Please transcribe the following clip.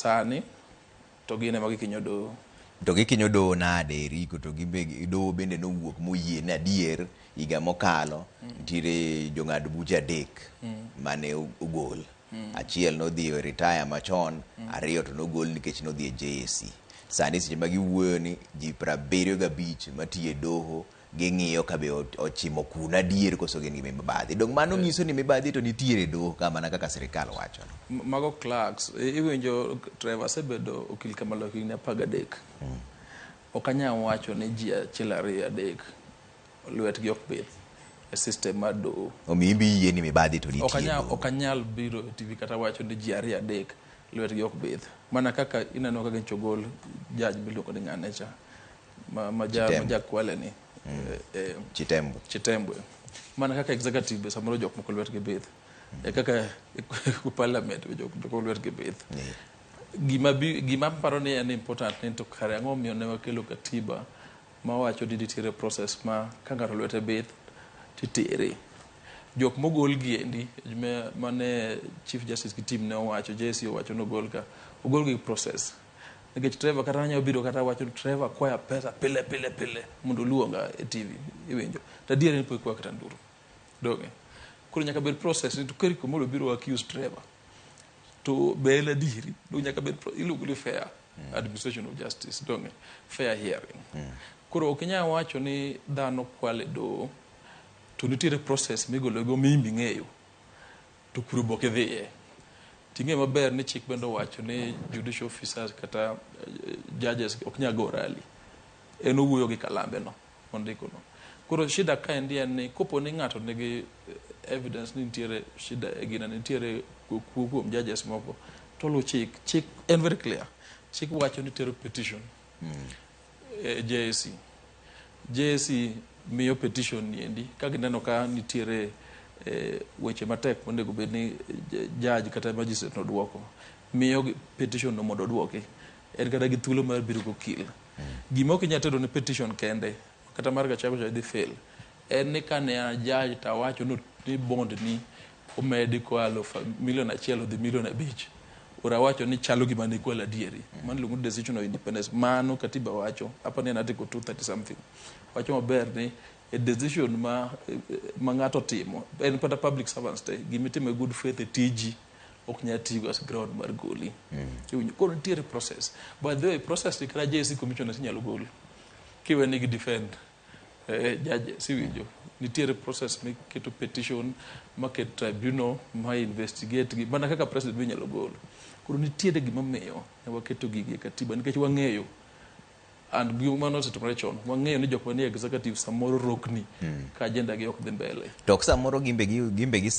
Sani to gin ema gikinyo doho. To gikinyo doho nade Eriko to gimbe doho bende nowuok moyie ni adier higa mokalo nitiere jong'ad buche adek mane ogol. Achiel nodhi e retire machon, ariyo to nogol nikech nodhi e JSC. Sani seche ma giwuoyo ni ji 75 matiyo e doho ging'iyo ka be ochimo kuno adier koso gin gi mibadhi. Dong mano nyiso ni mibadhi to nitiere e doho ka mana kaka sirikal wacho no. Mago clerks, iwinjo Trevor, asebedo okil Kamalo higni 13. Ok anyal wacho ni ji achiel ariyo adek lwetgi ok bith e system mar doho. Omiyo imbe iyie ni mibadhi to nitie Ok e anyal doho. Ok anyal biro e TV kata wacho ni ji ariyo adek lwetgi ok bith. Mana kaka ineno kaka nyocha ogol judge miluongo ni ng'ane cha ma ja ma Chitembo. ja Kwale ni Chitembwe. Chitembwe. Mana kaka executive be samoro jok moko lwetgi bith. E kaka e parliament be jok moko lwetgi bith. Gima paro ni en important ni to kare ang'o momiyo ne wakelo katiba mawacho ni nitiere process ma ka ng'ato lwete bith titere. Jok mogol gi endi mane Chief Justice gi team ne owacho, JSC owacho ni ogol ka, ogol gi process. Nikech Trevor kata anyalo biro kata wacho ni Trevor kwaya pesa pile pile pile mondo oluonga e TV, iwinjo. To adier en pok ikwaya kata nduru. Donge? Koro nyaka bed process ni to Eric Omollo biro accuse Trevor. To be en adieri? Donge nyaka bed iluongo ni fair administration of justice, donge? Fair hearing. Koro ok inyal wacho ni dhano kwalo e doho to nitiere process migolo go mimbi ing'eyo to kuro be ok idhiye. Ting'e maber ni chik bende owacho ni judicial officers kata judges ok nyal go rally. En owuoyo gi kalambe no mondiko no. Koro shida kaendi en ni kopo ni ng'ato nigi evidence ni nitiere shida e gina nitiere kuo kuom judges moko to luw chik. Chik en very clear. Chik wacho ni tero petition e JSC. JSC miyo petition ni endi ka gineno ka nitiere weche matek monego bed ni judge kata magistrate no duoko. Miyo petition no mondo oduoki. En kata gi thuolo mar biro gokil. Gima ok inyal tero ne petition kende kata mar Gachagua cha dhi fail. En ni kane an judge to awacho ni bond ni omedi koa million 1 odhi million 5. Ora wacho ni chalo gima ne ikwalo adieri. Mano iluongo ni decision of independence. Mano katiba wacho. Apa ni en article 230 something. Wacho maber ni e decision ma ng'ato timo en kata public servants te gimitimo e good faith e tiji ok nyal tigo as ground mar goli. Iwinjo? Koro nitiere process. By the way, process ni kata JSC commissioners inyalo gol kiwe ni gi defend judges iwinjo. Nitiere process miketo petition maket tribunal ma investigate gi mana kaka president be inyalo gol. Koro nitiere gimomiyo ne waketo gigi e katiba nikech wang'eyo and gima nosetimore chon wang'eyo ni jok manie executive samoro rokni ka agenda gi ok dhi mbele. To ok samoro gimbe gi